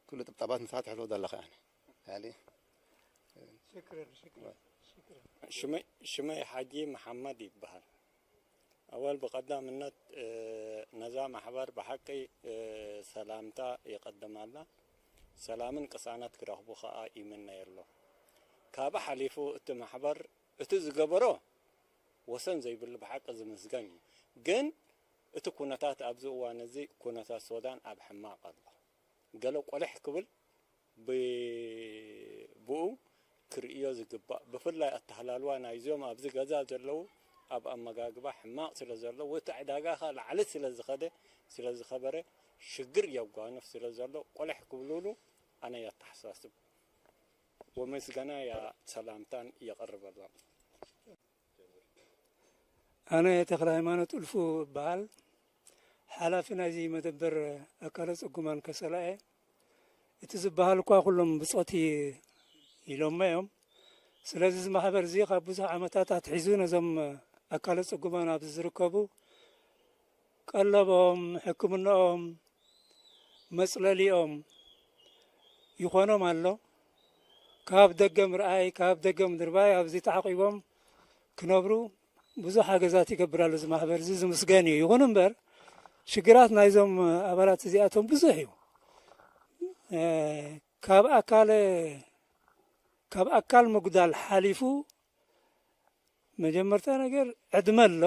ኩሉ ጥብጣባት ምሳሕ ትሕልዎ ዘለኻ ኣነ። ያሊ ሽክረን ሽክረን ሽክረን። ሽመይ ሽመይ ሓጂ መሓመድ ይበሃል። ኣወል ብቐዳምነት ነዛ ማሕበር ብሓቂ ሰላምታ የቐድም ኣላ። ሰላምን ቅሳነት ክረኽቡ ከኣ ይምነየሎም። ካብኡ ሓሊፉ እቲ ማሕበር እቲ ዝገበሮ ወሰን ዘይብሉ ብሓቂ ዝምስገን እዩ። ግን እቲ ኩነታት ኣብዚ እዋን እዚ ኩነታት ሱዳን ኣብ ሕማቕ ኣሎ። ገለ ቆልሕ ክብል ብኡ ክርእዮ ዝግባእ፣ ብፍላይ ኣተሃላልዋ ናይዞም ኣብዚ ገዛ ዘለዉ ኣብ ኣመጋግባ ሕማቕ ስለ ዘሎ፣ እቲ ዕዳጋ ከኣ ላዕሊ ስለ ዝኸደ ስለ ዝኸበረ ሽግር የጓንፍ ስለ ዘሎ ቆልሕ ክብሉሉ ኣነ የተሓሳስብ። ወምስጋና ያ ሰላምታን የቐርበሎም። ኣነ ተክለ ሃይማኖት እልፉ እበሃል። ሓላፊ ናይዚ መደበር ኣካለ ጽጉማን ከሰላ እየ። እቲ ዝበሃል እኳ ኩሎም ብጾት ኢሎሞ እዮም። ስለዚ እዚ ማሕበር እዚ ካብ ብዙሕ ዓመታት ኣትሒዙ ነዞም ኣካለ ጽጉማን ኣብዚ ዝርከቡ ቀለቦም፣ ሕክምንኦም፣ መጽለሊኦም ይኾኖም ኣሎ። ካብ ደገ ምርኣይ፣ ካብ ደገ ምድርባይ ኣብዚ ተዓቂቦም ክነብሩ ብዙሕ ሓገዛት ይገብር ኣሎ እዚ ማሕበር እዚ፣ ዝምስገን እዩ። ይኹን እምበር ሽግራት ናይዞም ኣባላት እዚኣቶም ብዙሕ እዩ። ካብ ኣካለ ካብ ኣካል ምጉዳል ሓሊፉ መጀመርታ ነገር ዕድመ ኣሎ።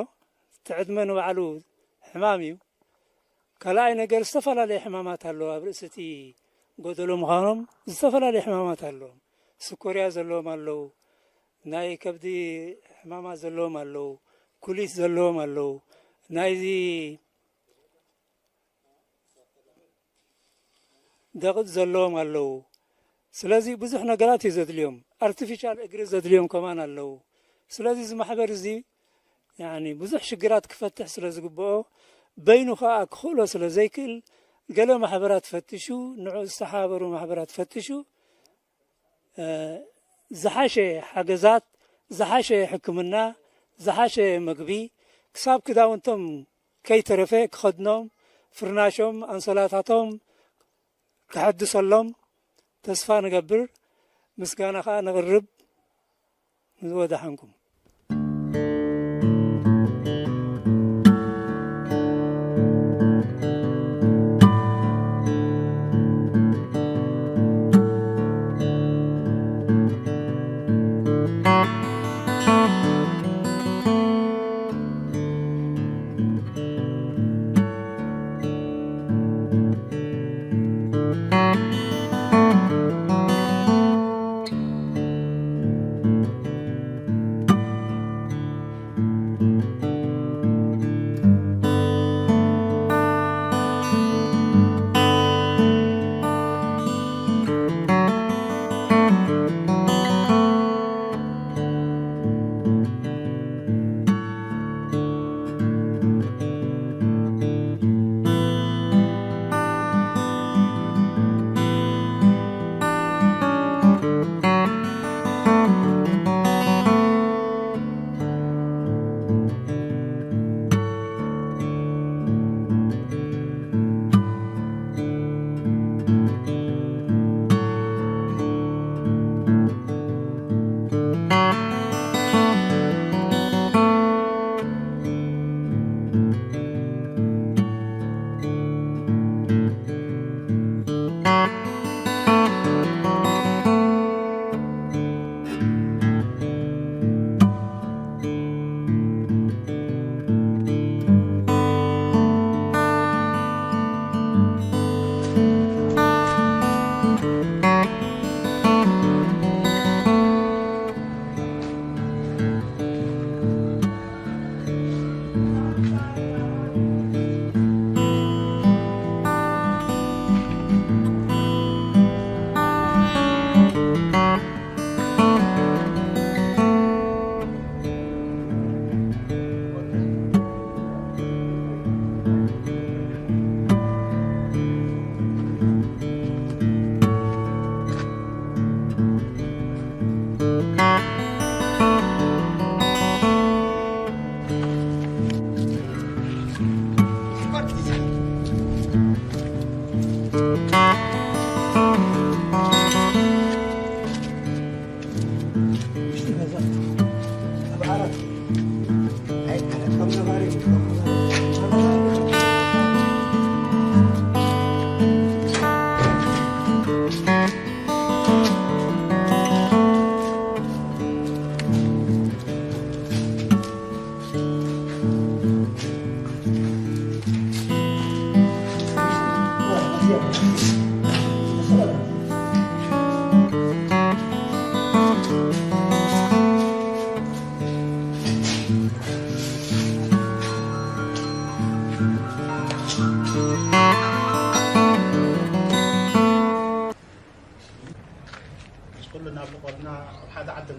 እቲ ዕድመ ንባዕሉ ሕማም እዩ። ካልኣይ ነገር ዝተፈላለዩ ሕማማት ኣለዉ። ኣብ ርእሲ እቲ ጎደሎ ምዃኖም ዝተፈላለዩ ሕማማት ኣለዎም። ስኮርያ ዘለዎም ኣለዉ። ናይ ከብዲ ሕማማት ዘለዎም ኣለዉ። ኩሊት ዘለዎም ኣለዉ። ናይዚ ደቕጥ ዘለዎም ኣለዉ። ስለዚ ብዙሕ ነገራት እዩ ዘድልዮም። ኣርቲፊሻል እግሪ ዘድልዮም ከማን ኣለዉ። ስለዚ እዚ ማሕበር እዚ ያኒ ብዙሕ ሽግራት ክፈትሕ ስለ ዝግብኦ በይኑ ከዓ ክኽእሎ ስለ ዘይክእል ገለ ማሕበራት ፈትሹ፣ ንዑ ዝተሓባበሩ ማሕበራት ፈትሹ ዝሓሸ ሓገዛት፣ ዝሓሸ ሕክምና፣ ዝሓሸ ምግቢ ክሳብ ክዳውንቶም ከይተረፈ ክኸድኖም ፍርናሾም ኣንሶላታቶም ከሐድሰሎም ተስፋ ንገብር፣ ምስጋና ከኣ ነቕርብ። ንዝወዳሓንኩም።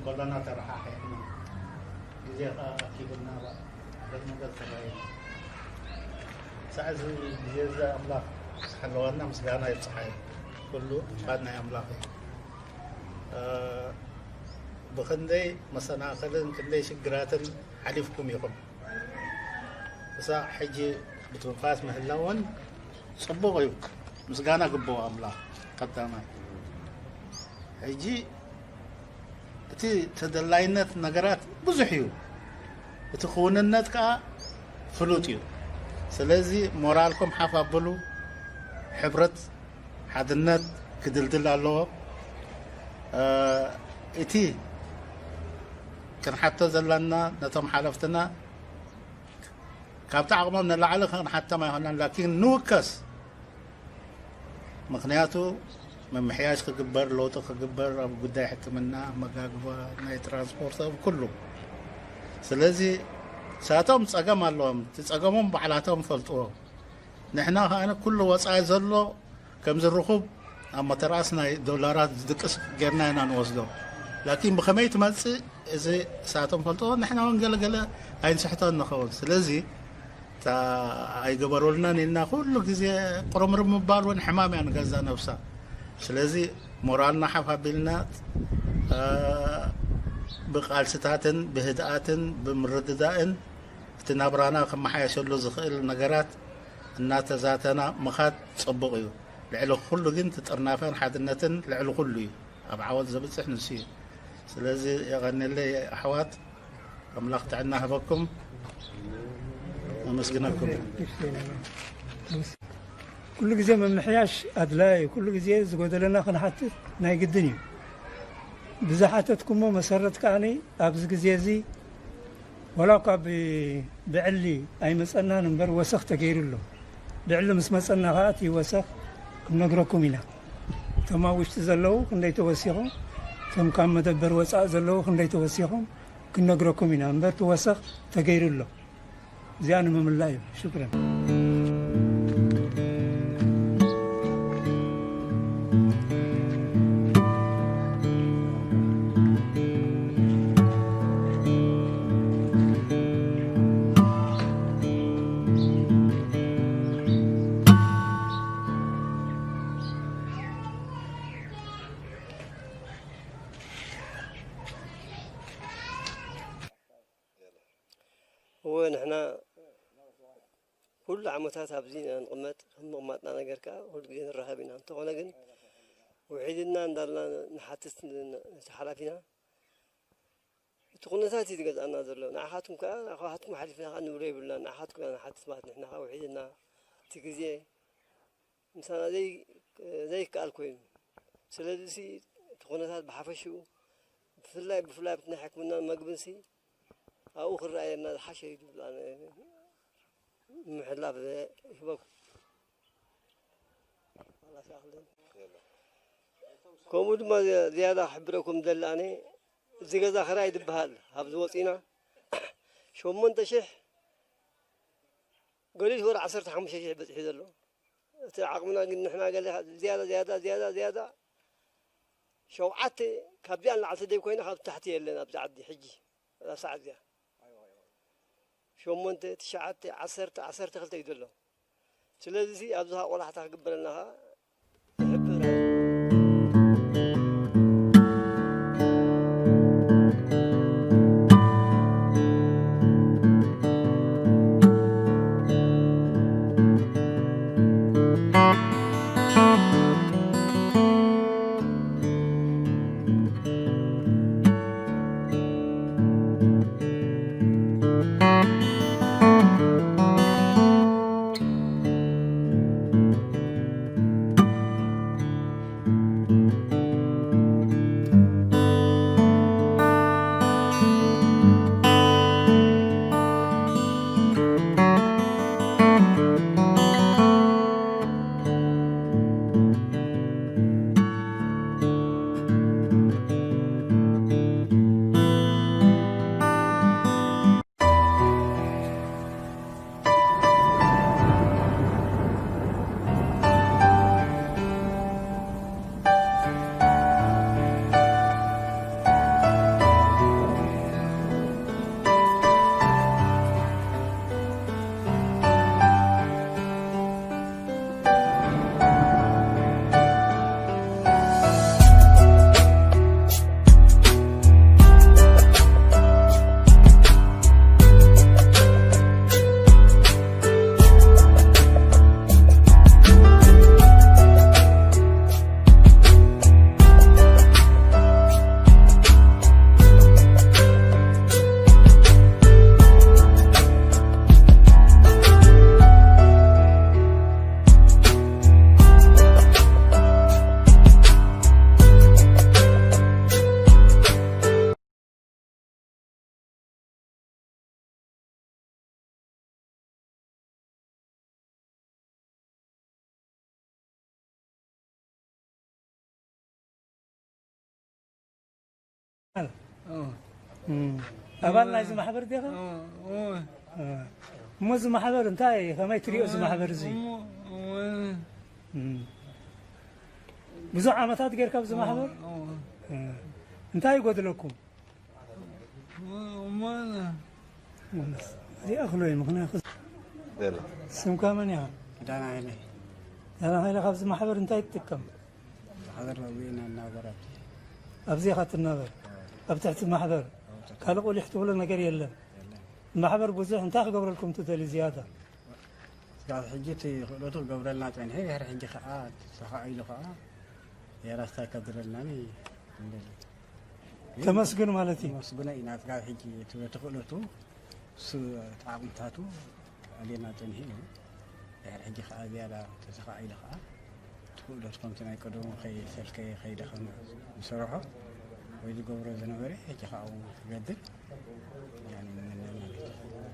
ከለና ተረሓሒቕና፣ ግዜ ኸዓ ኣኪቡና፣ ገለ ነገር ተራእዩና። ሳዕ እዚ ግዜ እዚ ኣምላኽ ሓለዋና፣ ምስጋና ይብጽሓዮ። ኩሉ ፍቓድ ናይ ኣምላኽ እዩ። እ፣ ብኽንደይ መሰናኽልን ክንደይ ሽግራትን ሓሊፍኩም ኢኹም። እሳ ሕጂ ብትንፋስ ምህላውን ጽቡቕ እዩ። ምስጋና ግብኦ ኣምላኽ ቀዳማይ። ሕጂ እቲ ተደላይነት ነገራት ብዙሕ እዩ። እቲ ክውንነት ከኣ ፍሉጥ እዩ። ስለዚ ሞራልኩም ሓፍ ኣብሉ። ሕብረት፣ ሓድነት ክድልድል ኣለዎ። እ፣ እቲ ክንሓቶ ዘለና ነቶም ሓለፍትና ካብቲ ዓቕሞም ንላዕሊ ክንሓቶም ኣይኮነን፣ ላኪን ንውከስ። ምኽንያቱ ምምሕያሽ ክግበር፣ ለውጢ ክግበር ኣብ ጉዳይ ሕክምና፣ መጋግባ፣ ናይ ትራንስፖርት፣ ኣብ ኩሉ። ስለዚ ሳቶም ጸገም ኣለዎም፣ እቲ ጸገሞም ባዕላቶም ፈልጥዎ። ንሕና ከኣ ኩሉ ወጻኢ ዘሎ ከምዚ ርኹብ ኣብ መተርኣስ ናይ ዶላራት ዝድቅስ ጌርና ኢና ንወስዶ። ላኪን ብኸመይ ትመጽእ እዚ ሳቶም ፈልጥዎ፣ ንሕና እውን ገለ ገለ ኣይንስሕቶን ንኸውን። ስለዚ እታ ኣይገበሩልናን ኢልና ኩሉ ግዜ ቁርምርም ምባል እውን ሕማም እያ ንገዛ ነብሳ። ስለዚ ሞራልና ሓፍ ኣቢልና፣ እ፣ ብቃልስታትን ብህድኣትን ብምርድዳእን እቲ ናብራና ክመሓየሸሉ ዝኽእል ነገራት እናተዛተና ምኻድ ጽቡቕ እዩ። ልዕሊ ኩሉ ግን እቲ ጥርናፈን ሓድነትን ልዕሊ ኩሉ እዩ። ኣብ ዓወት ዘብጽሕ ንሱ እዩ። ስለዚ የቐንየለይ ኣሕዋት፣ ኣምላኽ ጥዕና ህበኩም። ኣመስግነኩም። ኩሉ ግዜ ምምሕያሽ ኣድላይ እዩ። ኩሉ ግዜ ዝጎደለና ክንሓትት ናይ ግድን እዩ። ብዝሓተትኩሞ መሰረት ከዓኒ ኣብዚ ግዜ እዚ ዋላ እኳ ብ-፣ ብዕሊ ኣይመጸናን እምበር ወሰኽ ተገይሩ ኣሎ። ብዕሊ ምስ መጸና ከኣ እቲ ወሰኽ ክንነግረኩም ኢና። እቶም ኣብ ውሽጢ ዘለዉ ክንደይ ተወሲኾም፣ እቶም ካብ መደበር ወጻእ ዘለዉ ክንደይ ተወሲኾም ክንነግረኩም ኢና እምበር እቲ ወሰኽ ተገይሩ ኣሎ። እዚኣ ንምምላእ እዩ። ሽክረን። እወ ንሕና ኩሉ ዓመታት ኣብዚ ኢና ንቕመጥ፣ ከም ምቕማጥና ነገር ከኣ ኩሉ ግዜ ንራኸብ ኢና። እንተኾነ ግን ውሒድና እንዳልና ንሓትት ነቲ ሓላፊና፣ እቲ ኩነታት እዩ ዝገዝኣና ዘሎ። ንዓኻትኩም ከኣ ንዓኻትኩም ሓሊፍና ከኣ ንብሎ የብልናን። ንዓኻትኩም ኢና ንሓትት ማለት ንሕና ከኣ ውሒድና እቲ ግዜ ምሳና ዘይ-፣ ዘይከኣል ኮይኑ። ስለዚ እቲ ኩነታት ብሓፈሽኡ ብፍላይ ብፍላይ ኣብቲ ናይ ሕክምናን መግብንሲ ኣብኡ ክረኣየና ዝሓሸ እዩ ዝብል ኣነ ምሕላፍ ይህበኩም። ከምኡ ድማ ዝያዳ ክሕብረኩም ደሊ ኣነ እዚ ገዛ ክራይ ዝበሃል ኣብዚ ወፂና ሸሞንተ ሽሕ ገሊኡ ወር ዓሰርተ ሓሙሽተ ሽሕ በፂሑ ዘሎ እቲ ዓቕምና ግን ንሕና ገለ ዝያዳ ዝያዳ ዝያዳ ዝያዳ ዝያዳ ሸውዓተ ካብዚኣ ንላዕሊ ተደይ ኮይና ካብ ታሕቲ የለን ኣብዚ ዓዲ ሕጂ እዛ ሰዓት እዚኣ ሸሞንተ ትሽዓተ ዓሰርተ ዓሰርተ ክልተ እዩ ዘሎ ስለዚ ኣብዚ ቆላሕታ ክግበረልና ከዓ ይሕብር እም። ኣባል ናይዚ ማሕበር ዲኻ? እም። እሞ እዚ ማሕበር እንታይ፣ ከመይ ትሪኦ እዚ ማሕበር እዚ? እም። ብዙሕ ዓመታት ጌርካ ኣብዚ ማሕበር? እም። እንታይ ይጎድለኩም? እዚኣ ክሎ እዩ፣ ምኽንያቱ ስምካ መን ኢኻ? ዳና ሃይለ። ዳና ሃይለ፣ ካብዚ ማሕበር እንታይ ትጥቀም? ማሕበር መግቢ ኢና እናገራት። ኣብዚ ኢኻ ትናበር? ኣብ ትሕቲ ማሕበር ካልእ ቁሊሕ ትብሎ ነገር የለን? የለን። ማሕበር ብዙሕ እንታይ ክገብረልኩም ትደሊ ዝያዳ? ስጋብ ሕጂ እቲ ክእለቱ ክገብረልና ጸኒሑ፣ ድሕሪ ሕጂ ከኣ ተኻኢሉ ከኣ የራስታ ከብድረልና ንደሊ። ተመስግን ማለት እዩ። ተመስግኖ ኢና። ስጋብ ሕጂ እቲ በቲ ክእለቱ፣ እሱ እቲ ዓቕምታቱ ኣልየና ጸኒሑ እዩ። ድሕሪ ሕጂ ከኣ ዝያዳ ተተኻኢሉ ከኣ፣ እቲ ክእለቱ ከምቲ ናይ ቀደሙ ከይሰልከየ ከይደኸመ ዝሰርሖ ወይ ዝገብሮ ዝነበረ፣ ሕጂ ከኣ እውን ክገብር ኢና ንምነ ማለት እዩ።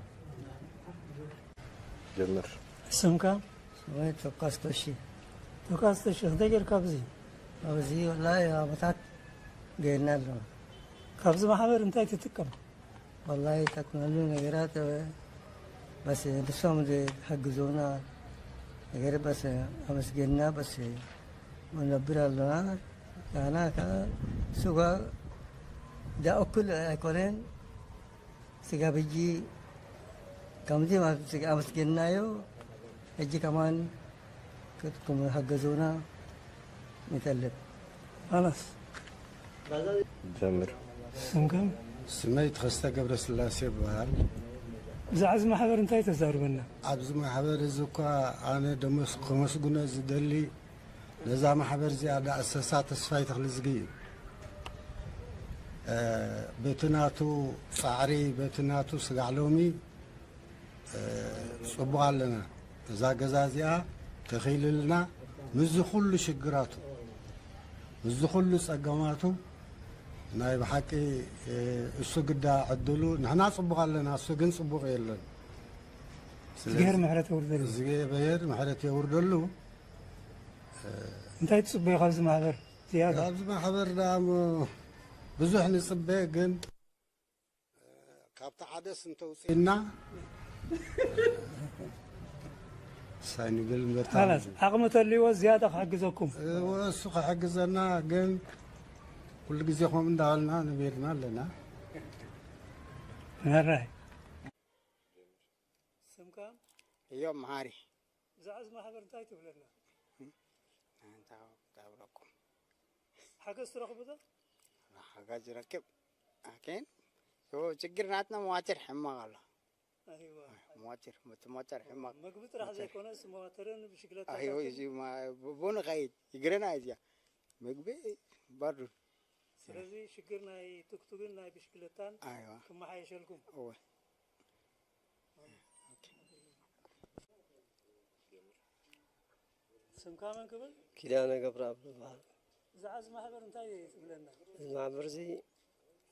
ጀምር። ስምካ? ስመይ ቶካስ ተሺ። ቶካስ ተሺ፣ እንታይ ጌርካ ኣብዚ? ኣብዚ ወላሂ ዓመታት ገይርና ኣለና። ካብዚ ማሕበር እንታይ ትጥቀም? ወላሂ ይጠቅመሉ ነገራት፣ እ፣ በስ ንሶም ዝሕግዙና ነገር በስ ኣመስገንና በስ ንነብር ኣለና። ንሕና ከ ስጋ ዝኣክል ኣይኮነን። ስጋብ ሕጂ ከምዚ ማለት ስጋ ኣመስገንናዮ። ሕጂ ከማን ክትኩም ሓገዙና ንጠልብ። ኣነስ ጀምር። ስምከም? ስመይ ተኸስተ ገብረስላሴ ይበሃል። ብዛዕባ እዚ ማሕበር እንታይ ተዛርበና? ኣብዚ ማሕበር እዚ እኳ ኣነ ደመስ-፣ ከመስግኖ ዝደሊ ነዛ ማሕበር እዚኣ ደኣ ኣሰሳ ተስፋይ ተኽልዝጊ እዩ። እ፣ በቲ ናቱ ጻዕሪ፣ በቲ ናቱ ስጋዕ ሎሚ፣ እ፣ ጽቡቕ ኣለና። እዛ ገዛ እዚኣ ተኺልልና ምስዚ ኩሉ ሽግራቱ፣ ምስዚ ኩሉ ጸገማቱ ናይ ብሓቂ፣ እ፣ እሱ ግዳ ዕድሉ፣ ንሕና ጽቡቕ ኣለና፣ እሱ ግን ጽቡቕ የለን። ስለዚ እግዚኣብሔር ምሕረት የውርደሉ። እግዚኣብሔር ምሕረት የውርደሉ። እንታይ ትጽበዩ ካብዚ ማሕበር ዝያዳ? ካብዚ ማሕበር ደኣ እሞ ብዙሕ ንጽበ፣ ግን ካብቲ ሓደስ እንተውፅእና ሳይ ንብል እምበር። ካላስ ዓቕሚ ተልይዎ ዝያዳ ክሕግዘኩም። እወ፣ እሱ ክሕግዘና፣ ግን ኩሉ ግዜ ከምኡ እንዳበልና ንቤርና ኣለና። መራይ። ስምካ? እዮም መሃሪ። ብዛዕባ እዚ ማሕበር እንታይ ትብለና? እንታይ ክብለኩም? ሓገዝ ትረኽቡ ዶ? ሓገዝ ይረክብ። ኣኬን፣ ዮ፣ ችግር ናትና መዋትር ሕማቕ ኣሎ። ኣይዋ። መዋትር፣ እቲ መዋትር ሕማቕ። ምግቢ ጥራሕ መዋትር። ዘይኮነስ መዋትርን ብሽግለታታትን። ኣይዎ፣ እዚ ማ-፣ ቡ-፣ ቡን ኸይድ፣ ይግረና እዚኣ። ምግቢ ባዶ። ስለዚ ሽግር ናይ ቱክቱክን ናይ ብሽክለታን ኣይዋ። ክመሓየሸልኩም። እወ። ስምካ መን ክብል? ኪዳነ ገብረኣብ ይበሃል። ብዛዕባ እዚ ማሕበር እንታይ ትብለና? እዚ ማሕበር እዚ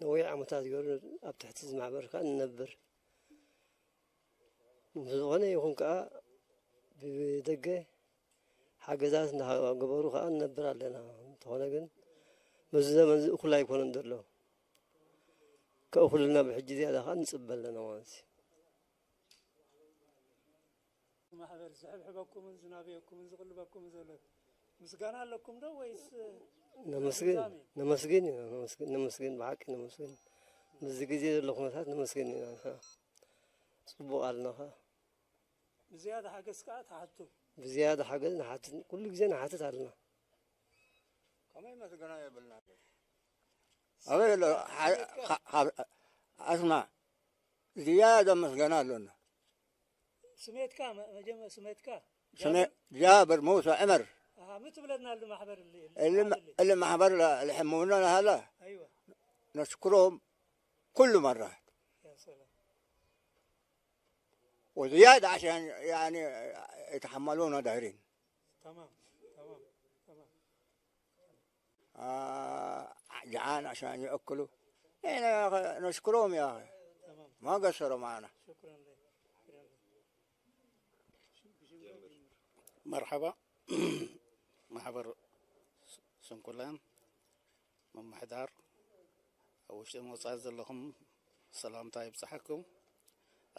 ነዊሕ ዓመታት ገይሩ ኣብ ትሕቲ እዚ ማሕበር ከኣ ንነብር። ብዝኾነ ይኹን ከኣ ብደገ ሓገዛት እናገበሩ ከኣ ንነብር ኣለና። እንተኾነ ግን ምስዚ ዘመን እዚ እኹል ኣይኮነን ዘሎ። ከእኹልና ብሕጂ ዝያዳ ከኣ ንጽበ ኣለና ማለት እዩ። ማሕበር ዝሕብሕበኩምን ዝናበየኩምን ዝቕልበኩምን ዘሎ ምስጋና ኣለኩም ዶ ወይስ ነመስግን፣ ምዛም እዩ? ነመስግን ኢና፣ ነመስግን፣ ነመስግን፣ ብሓቂ ነመስግን። ምስዚ ግዜ ዘሎ ኩነታት ነመስግን ኢና ንሕና። ጽቡቕ ኣለና ኸኣ። ብዝያዳ ሓገዝ ከኣ ትሓቱ? ብዝያዳ ሓገዝ ንሓትት፣ ኩሉ ግዜ ንሓትት ኣለና። ከመይ መስገና የብልና። ኣበይ ኣሎ? ሓ-፣ ሓ-፣ ሓ-፣ ኣስማ፣ ዝያዳ መስገና ኣሎና። ስሜትካ፣ መ-፣ መጀመ-፣ ስሜትካ? ስሜ-፣ ጃብር? ጃብር ሙሳ ዕመር። ኣሃ፣ ምን ትብለና እል ማሕበር እል-፣ እል-፣ እል-፣ እል ማሕበር ለ-፣ ለሐሙና ለሃላ። ኣይወ። ነሽኩሮም ኩሉ መራት። ያ ሰላም። ወዝያዳ ዓሻን፣ ያኒ፣ የተሐመሉና ዳይሪን። ተማም፣ ተማም፣ ተማም። آه، جعان عشان يأكلوا. إحنا يا أخي نشكرهم يا أخي. تمام. ما قصروا معنا. شكرًا لك. شكرًا لك. مرحبا. ማሕበር ስንኩላን ምምሕዳር ኣብ ውሽጥን ወጻኢ ዘለኹም ሰላምታ ይብጻሓኩም።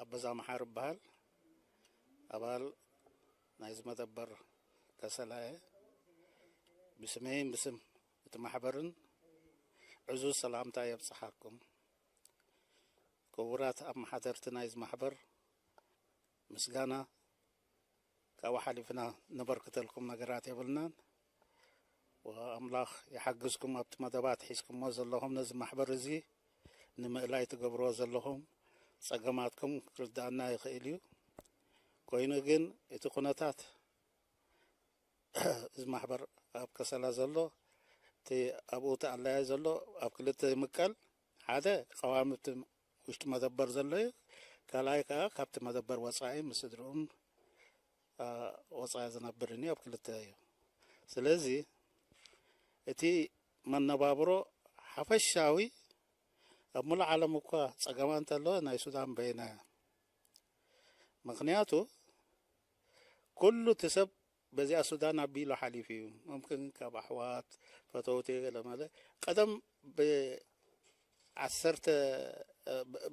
ኣበዛ መሓር እበሃል። ኣባል ናይዚ መደበር ከሰላ እየ። ብስመይን ብስም እቲ ማሕበርን ዕዙዝ ሰላምታ የብጽሓኩም። ክቡራት ኣመሓደርቲ ናይዚ ማሕበር ምስጋና ካብኡ ሓሊፍና ነበርክተልኩም ነገራት የብልናን። ወኣምላኽ ይሓግዝኩም። ኣብቲ መደባት ሒዝኩሞ ዘለኹም ነዚ ማሕበር እዚ ንምእላይ ትገብርዎ ዘለኹም ጸገማትኩም ክርድኣና ይኽእል እዩ። ኮይኑ ግን እቲ ኩነታት እዚ ማሕበር ኣብ ከሰላ ዘሎ እቲ ኣብኡ ተኣላያ ዘሎ ኣብ ክልተ ይምቀል። ሓደ ቀዋሚ እቲ ውሽጢ መደበር ዘሎ እዩ። ካልኣይ ከዓ ካብቲ መደበር ወፃኢ ምስ ስድርኡን አ፣ ወፃኢ ዝነብርን እዩ። ኣብ ክልተ እዩ። ስለዚ እቲ መነባብሮ ሓፈሻዊ ኣብ ሙሉእ ዓለም እኳ ፀገማ እንተሎ ናይ ሱዳን በይና እያ። ምክንያቱ ኩሉ እቲ ሰብ በዚኣ ሱዳን ኣቢሉ ሓሊፉ እዩ። ሙምክን ካብ ኣሕዋት ፈተውቲ ገለ መለ ቀደም ብዓሰርተ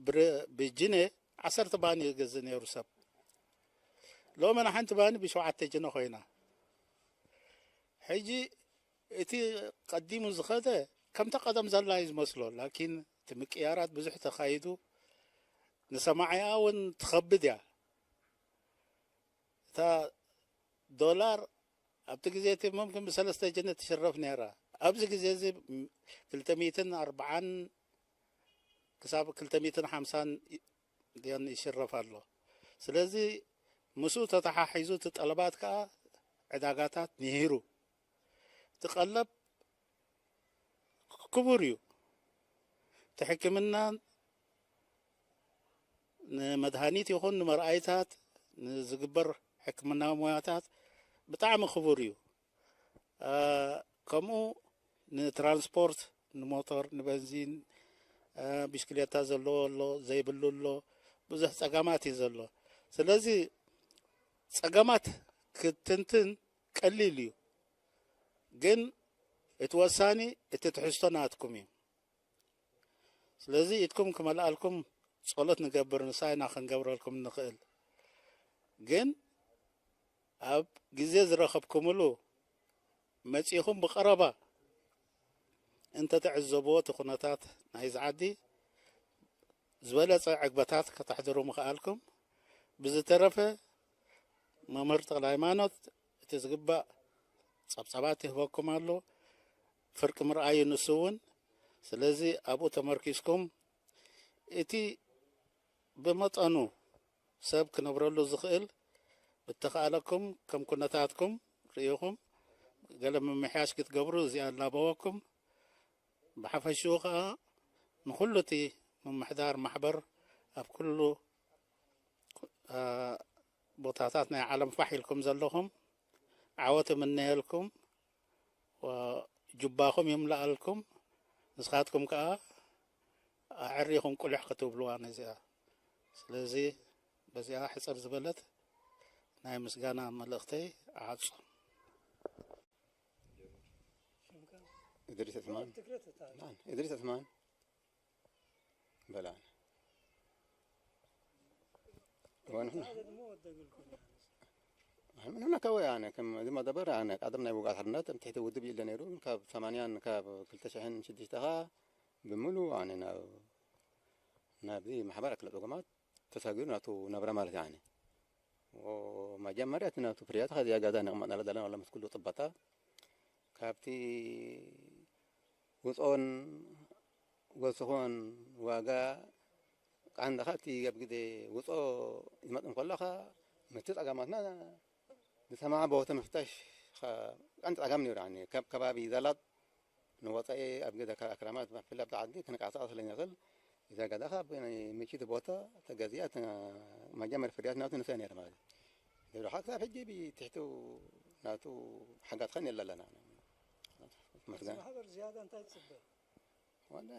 ብረ ብጅነ ዓሰርተ ባኒ ይገዝእ ነይሩ ሰብ። ሎሚ ንሓንቲ ባኒ ብሸውዓተ ጅነ ኮይና። ሕጂ እቲ ቀዲሙ ዝኸደ ከምታ ቀደም ዘላ እዩ ዝመስሎ። ላኪን እቲ ምቅያራት ብዙሕ ተኻይዱ። ንሰማዕያ እውን ትኸብድ እያ። እታ ዶላር ኣብቲ ግዜ እቲ ሙምክን ብሰለስተ ጅነ ትሽረፍ ነይራ። ኣብዚ ግዜ እዚ ክልተ ሚእትን ኣርብዓን ክሳብ ክልተ ሚእትን ሓምሳን ድዮን ይሽረፍ ኣሎ። ስለዚ ምስኡ ተተሓሒዙ እቲ ጠለባት ከዓ ዕዳጋታት ንሂሩ። እቲ ቀለብ ክቡር እዩ። እቲ ሕክምና ንመድሃኒት ይኹን ንመርኣይታት ንዝግበር ሕክምናዊ ሞያታት ብጣዕሚ ክቡር እዩ። አ፣ ከምኡ ንትራንስፖርት፣ ንሞተር፣ ንበንዚን፣ አ፣ ብሽክሌታ ዘለዎ ኣሎ፣ ዘይብሉ ኣሎ፣ ብዙሕ ጸገማት እዩ ዘሎ። ስለዚ ጸገማት ክትንትን ቀሊል እዩ፣ ግን እቲ ወሳኒ እቲ ትሕዝቶ ናትኩም እዩ። ስለዚ ኢድኩም ክመልኣልኩም ጸሎት ንገብር፣ ንሳይና ክንገብረልኩም ንኽእል። ግን ኣብ ግዜ ዝረኸብኩምሉ መጺኹም ብቐረባ እንተትዕዘብዎ እቲ ኩነታት ናይዚ ዓዲ ዝበለጸ ዕግበታት ከተሕድሩ ምኽኣልኩም። ብዝተረፈ መምህር ተኽለ ሃይማኖት እቲ ዝግባእ ጸብጻባት ይህበኩም ኣሎ። ፍርቂ ምርኣዩ ንሱ እውን። ስለዚ ኣብኡ ተመርኪስኩም እቲ ብመጠኑ ሰብ ክነብረሉ ዝኽእል ብተኻእለኩም ከም ኩነታትኩም ርኢኹም ገለ ምምሕያሽ ክትገብሩ እዚኣ ኣላበወኩም። ብሓፈሽኡ ኸኣ ንኹሉ እቲ ምምሕዳር ማሕበር ኣብ ኩሉ፣ አ፣ ቦታታት ናይ ዓለም ፋሕ ኢልኩም ዘለኹም ዓወት እምነየልኩም። ወ-፣ ጁባኹም ይምልኣልኩም። ንስኻትኩም ከኣ ኣዕሪኹም ቁልሕ ክትብልዋ ነዚኣ። ስለዚ በዚኣ ሕጽር ዝበለት ናይ ምስጋና መልእኽተይ እዓጹ። إدريس عثمان. نعم، إدريس عثمان. بلى. ونحن من هنا كوي يعني كم زي ما دبر يعني قدم ناي وقع حرنات تحت ودب يلا نيرو كاب ثمانية كاب كل تشحن شديش تها بملو يعني نا نابي محبرك للعقومات تساقير ناتو نبرة مالك يعني. وما جمرت ناتو فريات هذه أجازة نقمة نلا دلنا ولا مسكول طبطة. ካብቲ ውፅኦን ጎስኾን ዋጋ ቀንዲ እቲ ኣብ ግዜ ውፅኦ ይመፅእ እንከሎ ኸ ምስቲ ፀገማትና ዝሰማማዕ ቦታ ምፍታሽ ኸ ቀንዲ ፀገም ነይሩ። ያኒ ካብ ከባቢ ዘላጥ ንወፃኢ ኣብ ግዜ ካብ ኣክራማት ብፍላይ ኣብቲ ዓዲ ክንቀሳቐስ ስለይንኽእል እዛ ገዛ ኸ ብናይ ምችቲ ቦታ ተገዚኣ መጀመር ፍርያት ናቱ ንስያ ነይረ ማለት እዩ። ንብረኻ ክሳብ ሕጂ ብትሕቱ ናቱ ሓጋት ኸን የለ ኣለና። መስገን ማሕበር ዝያዳ እንታይ ትፅበ? ወላ